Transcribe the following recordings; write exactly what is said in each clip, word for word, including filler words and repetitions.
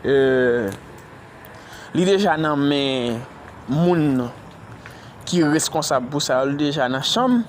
euh, li deja nan men moun ki reskonsab pou sa yo, li deja nan chanm.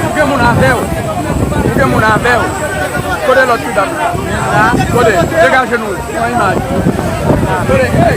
Ou gen moun avè w? Ou gen moun avè w? Kote lòt ti dam? Kote? Degaje nou. Pran imaj. Kote? Hey!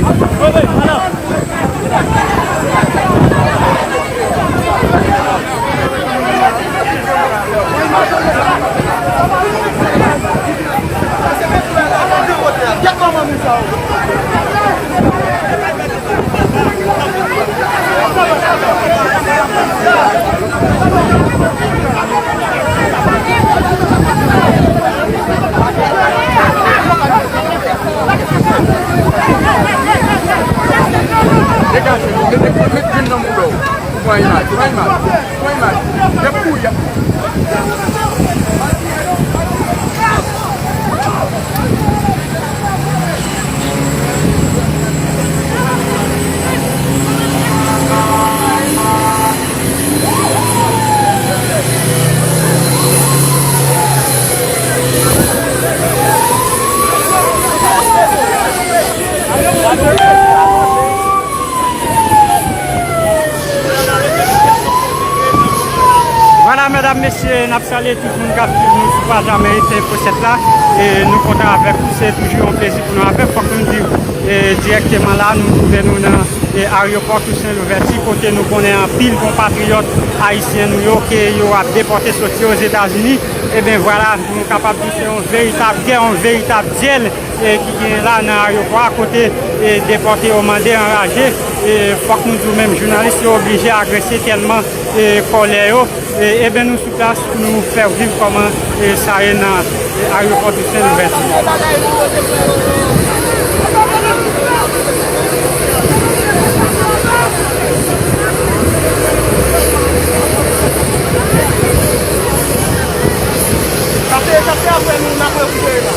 Degaje, met, met, met grenn nan mouda w. Pran imaj, pran imaj, pran imaj. Y ap kouri, y ap kouri. Vwala, medam, mesye, n ap salye tout moun k ap swiv nou sou paj Ameriken Info sèt la. E nou kontan avèk ou, se toujou yon plezi pou nou avèk. Fòk nou di, e, dirèkteman la, nou twouve nou nan, e, ayewopò Toussaint Louverture, kote nou konnen anpil konpatriyòt ayisyen nou yo ke yo ap depòte soti Ozetazini. Ebyen, vwala, nou kapab di se yon veritab gè, yon veritab dyèl, e, ki genyen la nan ayewopò a, kote, e, depòte yo mande anraje. E, fòk nou di w menm, jounalis yo oblije agrese tèlman, e, kòlè yo. E, ebyen, nou sou plas pou nou fè w viv kòman, e, sa ye nan, e, ayewopò Toussaint Louverture. Sa se, sa se apre nou, n ap rekipere la.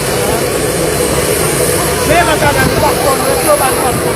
Men nan kanal, nou pa fò, nou rete yo ba nou pa fò.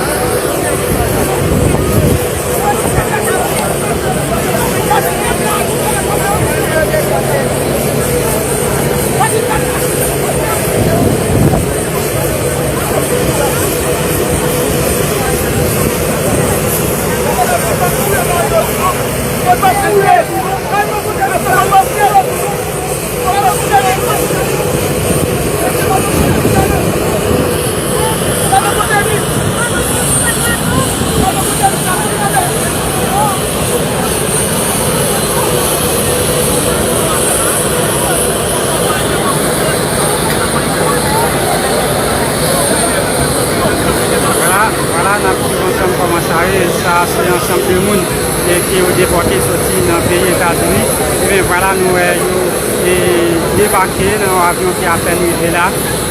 Anbarke nan yon avyon ki apèn rive la,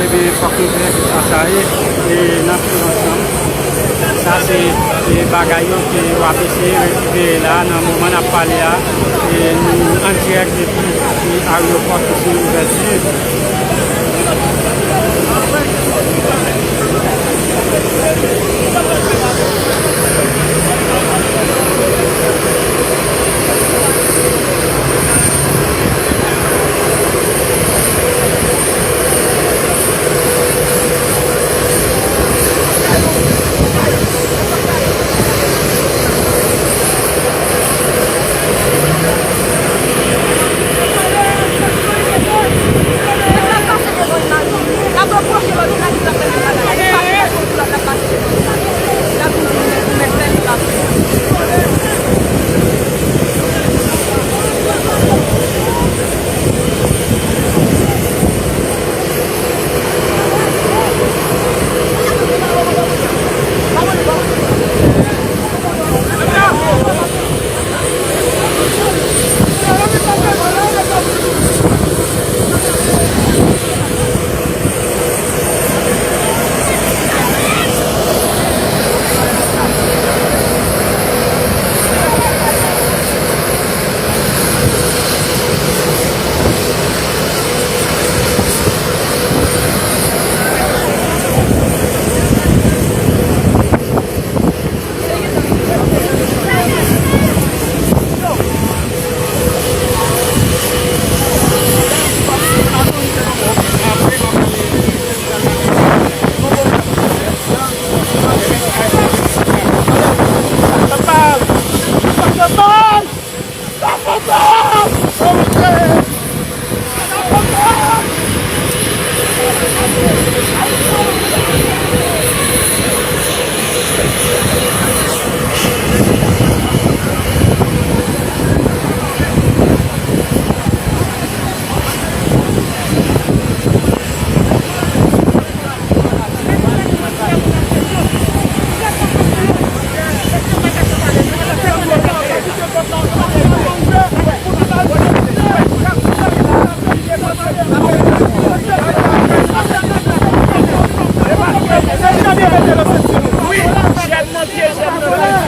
ebyen, fòk nou fè sa sa ye, e nan tout ansanm. Sa se, e, bagay yo ke w ap eseye rekipere la nan moman n ap pale a, e nou an dirèk depi, e, ayewopò Tousen Louvèti.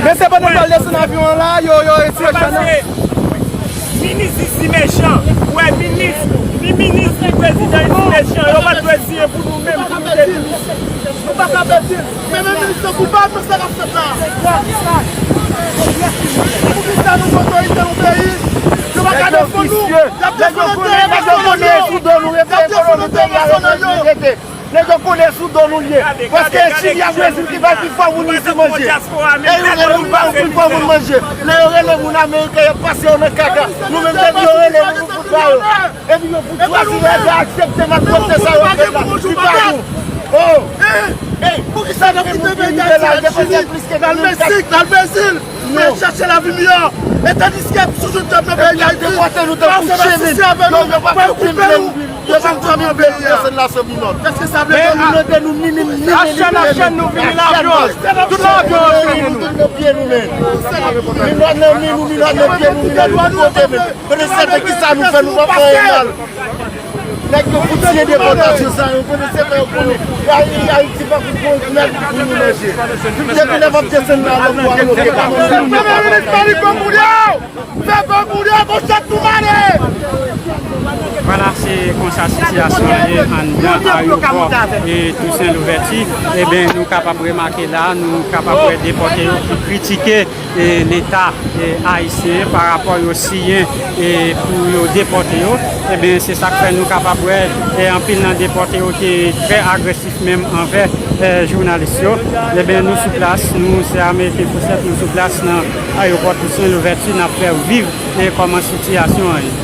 Men se pandan n pral desann avyon an la, yo, yo retire chèn nan. Minis isi mechan. Ou wè minis, ni minis, ni prezidan isi mechan. Yo pa t dwe siyen pou nou menm, pou nou te minis. Nou pa ka pèdi l. Men, men minis yo koupab nan sa k ap fèt la. Poukisa nou gen otorite yon peyi, yo pa ka defann nou? Y ap defann enterè pèsonèl yo. Y ap defann enterè pèsonèl yo. Nèg yo konnen sou do nou l ye. Paske e Chili ak Brezil ki bay pi fò moun isi manje. E yo rele moun ba yo pi fò moun manje. Lè yo rele moun ameriken, y ap pase yo nan kaka. Nou menm, depi yo rele nou, nou fout ba yo. Epi yo fout chwazi lè yo aksepte malpwòpte sa yo ap fè la. Ki pa nou. Oh! Ey! Poukisa n ap kite peyi Dayiti al Chili, al Meksik, al Brezil? Pou yo chache lavi miyò. E tandiske sou tout djòb nan peyi Dayiti, pa fè pa sisi avè nou, pou yo koupe nou, pou nou fè nou peyi a. Èske sa vle di? Ak chèn, ak chèn, nou vini nan avyon, yo vini nou. Minòt nan men nou, minòt nan pye nou, minòt nou kote menm. Kote sèten ki sa nou fè, nou pa fè anyen mal. Nèg yo fout siyen depòtasyon sa yo, kote sèten yo konnen. Ayiti pa fout bon nèg pou nou manje. Depi lè m ap desann la, lòm pou al moke pa manje. Fè bò koulye, gon chat tou mare! Vwala, se konsa sitiyasyon an ye anndan ayewopò e Tousen Louvèti. Eben, nou kapab remake la, nou kapab wè depòte yo ki kritike e Leta e ayisyen pa rapò yo siyen e pou yo depòte yo. Eben, se sa k fè nou kapab wè e anpil nan depòte yo te trè agresif menm anvè e jounalis yo. Eben, nou sou plas, nou se Ameriken Fosèt, nou sou plas nan ayewopò Tousen Louvèti, n ap fè w viv e kòman sitiyasyon an ye.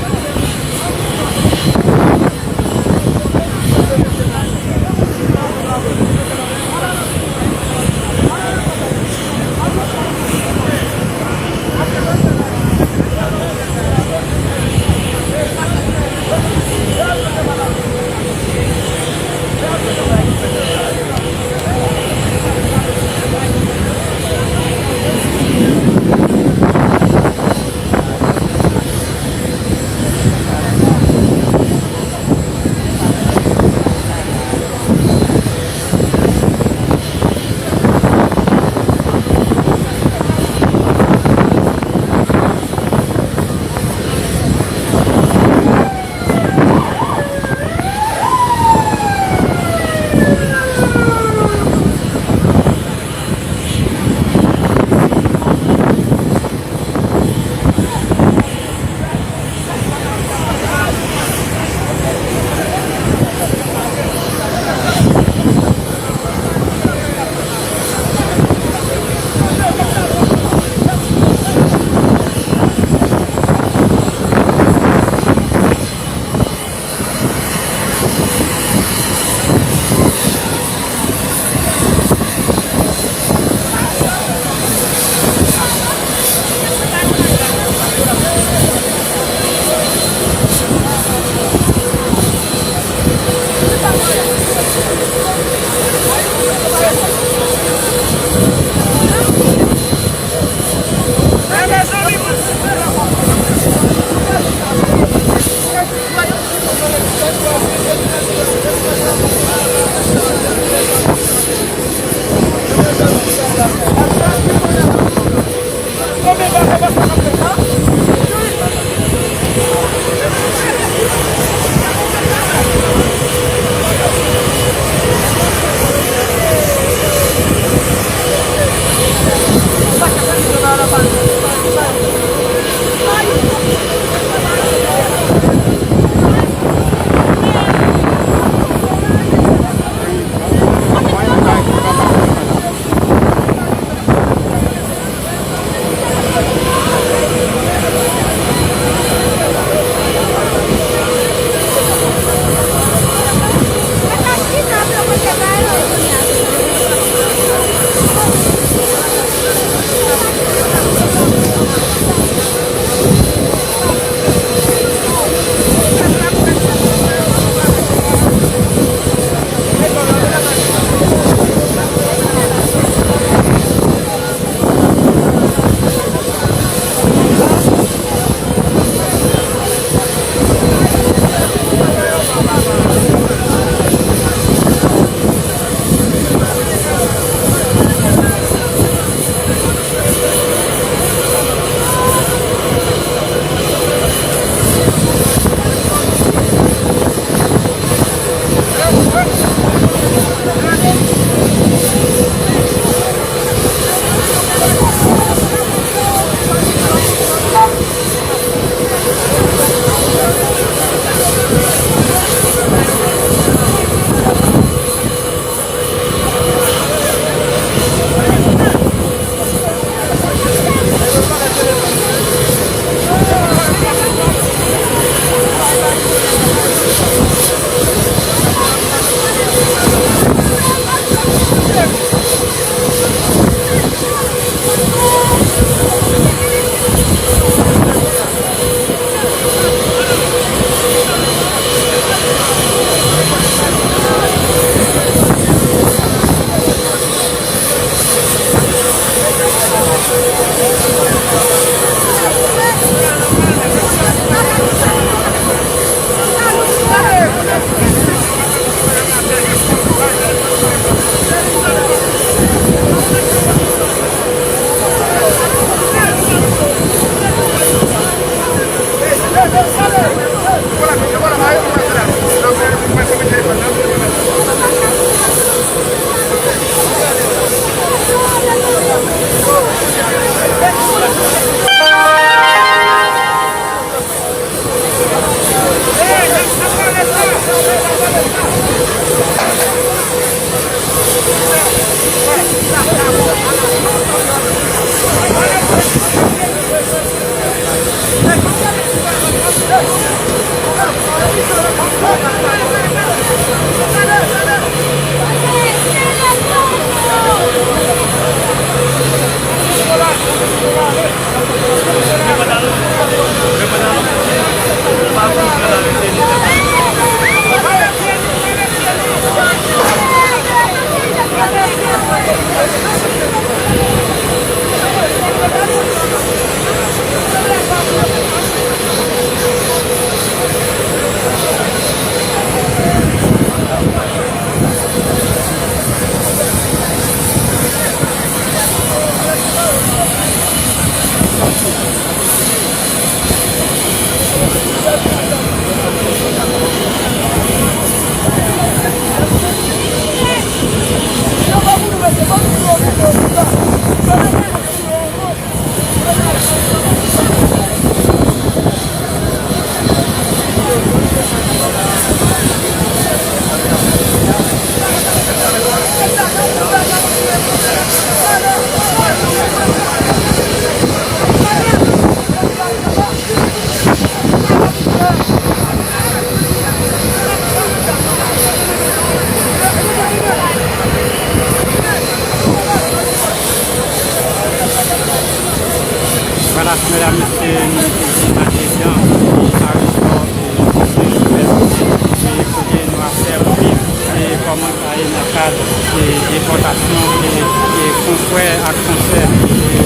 Medam, mesye, nou toujou andedan, e, ayewopò, e, Toussaint Louverture, e, kote nou ap fè viv, e, kòman sa ye nan kad, e, depòtasyon, e, e, konfrè ak konsè, e,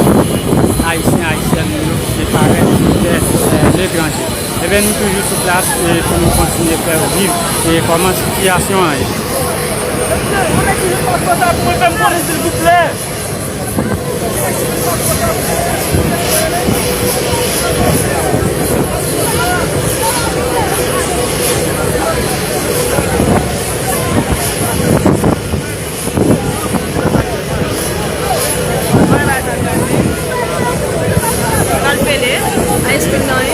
ayisyen, ayisyèn nou yo ki te parèt sou tè, e, letranje. Ebyen, nou toujou sou plas, e, pou nou kontinye fè viv, e, kòman sitiyasyon an ye. Pral pele, a espri nan.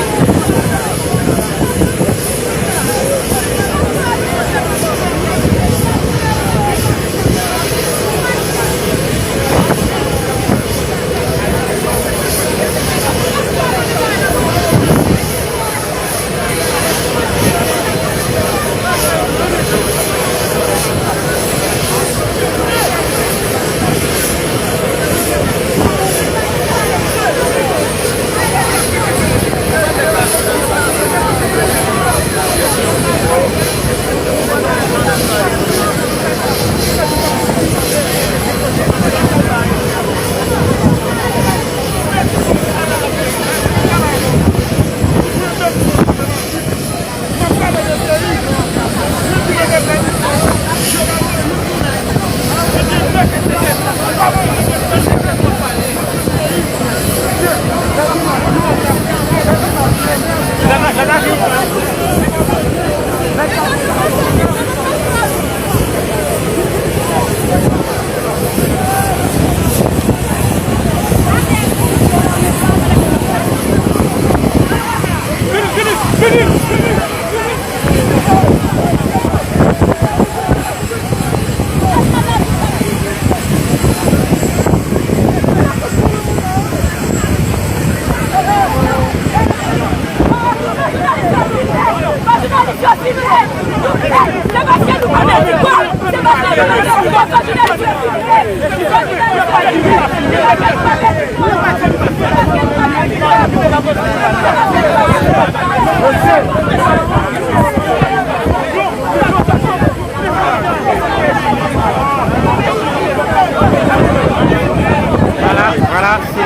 Vwala, vwala, se,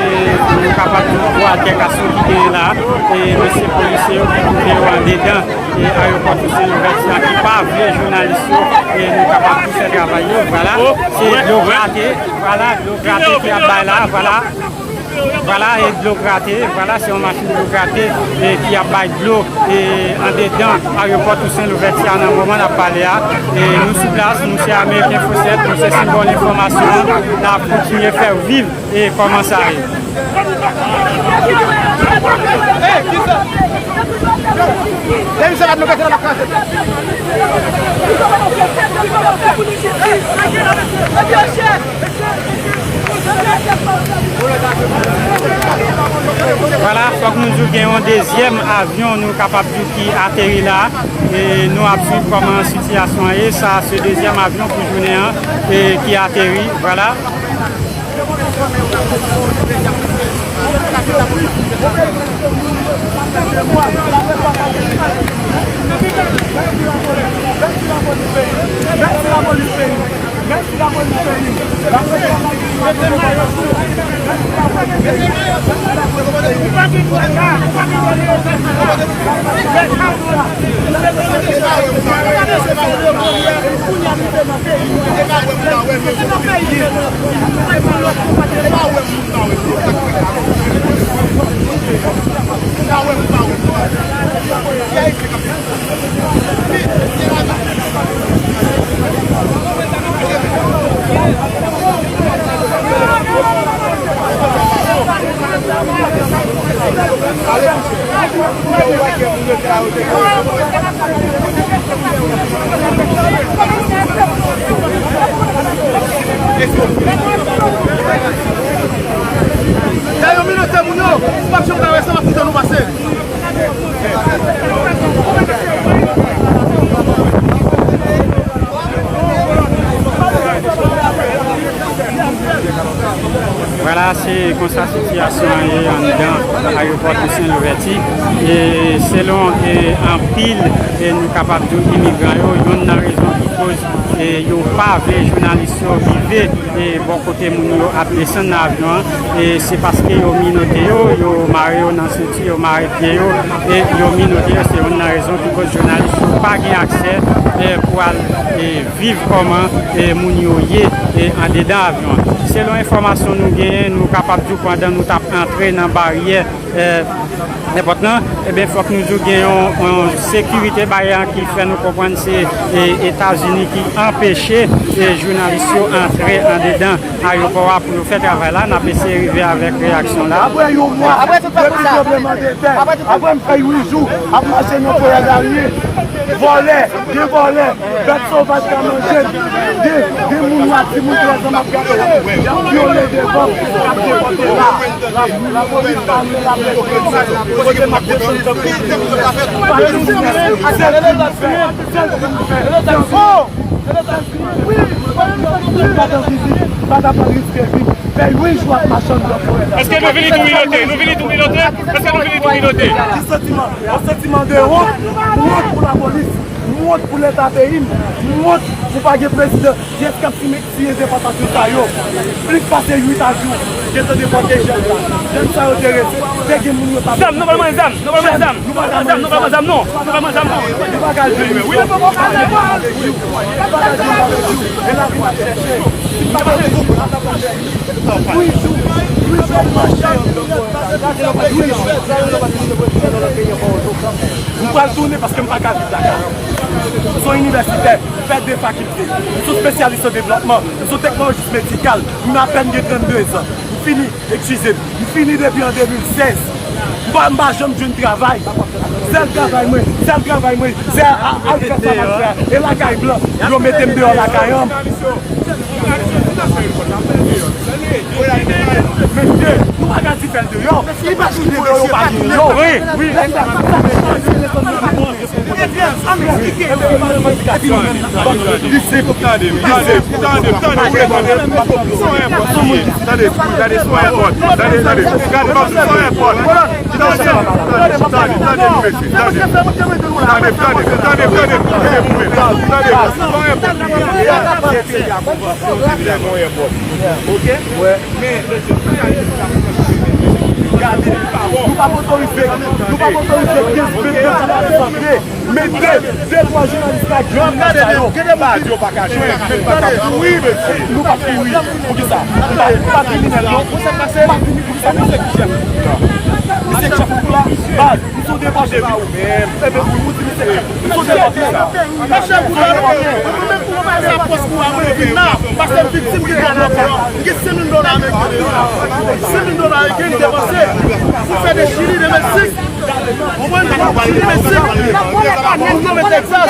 nou kapab di gwo altèkasyon ki genyen la, e mesye polisye yo ki twouve yo andedan, e ayewopò Toussaint Louverture a, ki pa vle jounalis yo, e nou kapab di fè travay yo, vwala, se dlo grate, vwala, dlo grate ki ap bay la, vwala. Vwala, e dlo grate, vwala, se yon machin dlo grate, e ki ap bay dlo, e andedan ayewopò Toussaint Louverture a nan moman n ap pale a. E nou sou plas, nou se Ameriken Fosèt, nou se senbòl enfòmasyon an, n ap kontinye fè viv, e kòman sa ye. Vwala, fòk nou di w gen yon dezyèm avyon, nou kapab di w, ki ateri la. E nou ap swiv kòman sitiyasyon an ye. Sa se dezyèm avyon pou jounen an, e ki ateri. Vwala. La, se konsa sitiyasyon an ye anndan ayewopò Toussaint Louverture. E selon e anpil, e nou kapab di w, imigran yo, youn nan rezon ki koz e yo pa vle jounalis yo rive e bò kote moun yo ap desann nan avyon an, e se paske yo menote yo, yo mare yo nan senti, yo mare pye yo, e yo menote yo. Se youn nan rezon ki koz jounalis yo pa gen aksè e pou al e viv kòman e moun yo ye e andedan avyon an. Selon enfòmasyon nou genyen, nou kapab di w pandan nou t ap antre nan baryè e, nenpòt lan, ebyen, fòk nou di w gen yon, yon sekirite baryè an ki fè nou konprann se e, Etazini ki anpeche e jounalis yo antre andedan ayewopò a pou yo fè travay la. N ap eseye rive avèk reyaksyon la. Apre yon mwa depi tranblemanntè, apre m fè uit jou ap mache nan forè Darien, vòlè, gen vòlè, bèt sovaj ka manje m, gen, gen moun nwa, timoun trèz an m ap gade, y ap vyole devan m, y ap depòte la. Lapolis pa vle, lapolis pa vle. Kote m ap desann tankou sèl ki fè, sèl ki fè, sèl ki fè. M pa t an vizit, m pa t ap riske vi m. Fè uit jou ap mache anndan forè la. Èske nou vini tou menote? Nou vini tou menote? Èske nou vini tou menote? Ki santiman? Yon santiman de wont, wont pou lapolis, wont pou leta peyi m, wont pou pa gen prezidan. Kiyès k ap siyen, siyen depòtasyon sa yo? Plis pase uit avyon gentan depòte jèn la. Jèn sa yo te rete, te gen moun yo t ap... Zam, nou pa pran zam, nou pa pran zam. Nou pa pran zam, nou pa pran zam, non. Nou pa pran zam, non. Nou pa ka al jwenn misyon. Nou pa ka al jwenn misyon. Nou pa ka al jwenn misyon. E lavi n ap chèche. Si n pa ka al jwenn misyon, n ap chèche. Uit jou, uit jou mache. Uit jou. M pral tounen paske m pa ka viv Dakar. M se yon inivèsitè, m fè de fakilte. M se yon espesyalis an devlòpman. M se yon teknolojis medikal. M apèn gen trannde zan. M fini, eskize m. M fini depi an de mil sèz. M pa, m pa janm jwenn travay. Sèl travay mwen, sèl travay mwen, se a, al fè sa m al fè a. E lakay blan, yo mete m deyò lakay an. Mesye, nou pa ka di fè l deyò. Li pa tounen, mesye, pa tounen. Wi, wi. Tande, tande, tande, tande, tande, tande, tande, tande, se yon enpòt, tande, tande, se yon enpòt, tande, tande, gade, se yon enpòt, tande, tande, tande, tande, tande, tande, tande, tande, tande, se yon enpòt. Ok? Men, gade, nou p ap otorize, nou p ap otorize kenz, vennde sante. Men de, de, twa jounalis la, gade sa yo. Pa di yo pa ka jwenn, men pa ka kouri, mesye. Nou p ap kouri. Poukisa? Nou pa, nou pa kriminèl, non. Nou pa krimi-, poukisa misye ki chèf? Misye ki chèf nou la, baz. M sou depòte, wi. Epi ou di misye, m sou depòte. Mache pou depòte. Mwen menm pou mwen pa sa pòs pou mwen vin la, paske m viktim de dwòg nan kò. M gen senk mil dola ameriken deyò la. Senk mil dola ameriken li depanse pou fè de Chili, de Meksik. Ou konprann? Chili, Meksik. Ou konprann Texas.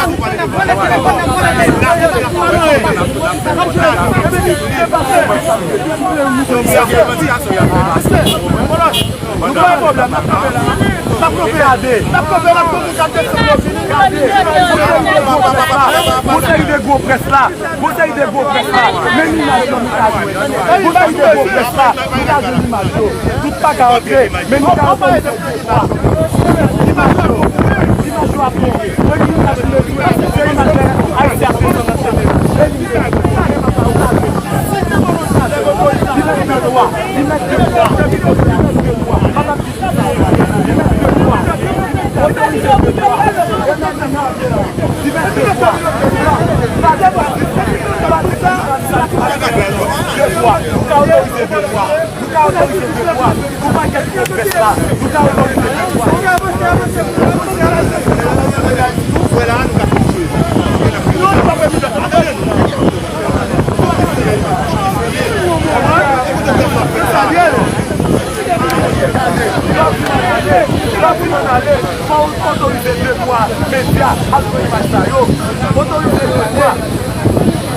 Voilà. Nou pa gen pwoblèm, n ap kanpe la. N ap kanpe a de. N ap kanpe, n ap kanpe, gade. Gade. Gwo seri de gwo près la. Gwo seri de gwo près la. Men imaj yo nou ka jwenn. Gwo seri de gwo près la. Nou ka jwenn imaj yo. Tout pa ka antre. Men nou ka antre. Imaj yo. Imaj yo ap monte. Men imaj yo. Se imaj Ayiti ap desann nan tele. Men imaj yo. Li mèt de dwa. Li mèt de dwa. Li mèt de dwa. Fò w otorize de twa medya al pran imaj sa yo. Otorize de twa.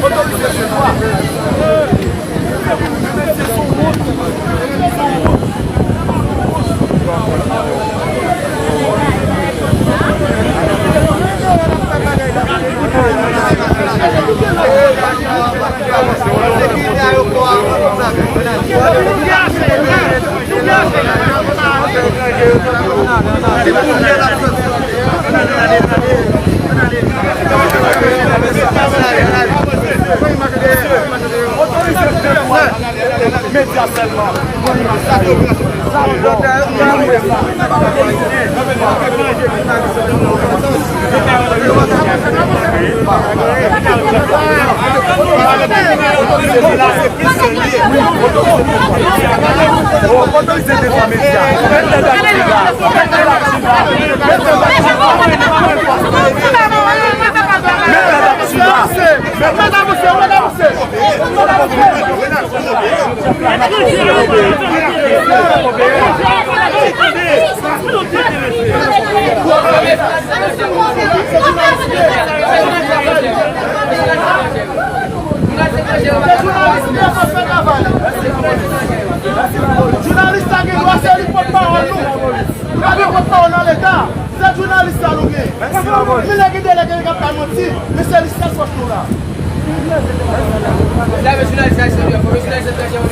Otorize de twa. Mesye, se yon wont. Se yon wont. Sekirite ayewopò a, konn sa. Konn sa. Medya sèlman. Jounalis la gen dwa se li pòtpawòl nou. Gade pòtpawòl nan Leta. Se jounalis sa nou gen. Li lè gen de lè gen nèg ap bay manti, men se li sèl fòs nou la. Lave jounalis ayisyen yo, fòme jounalis etranje yo.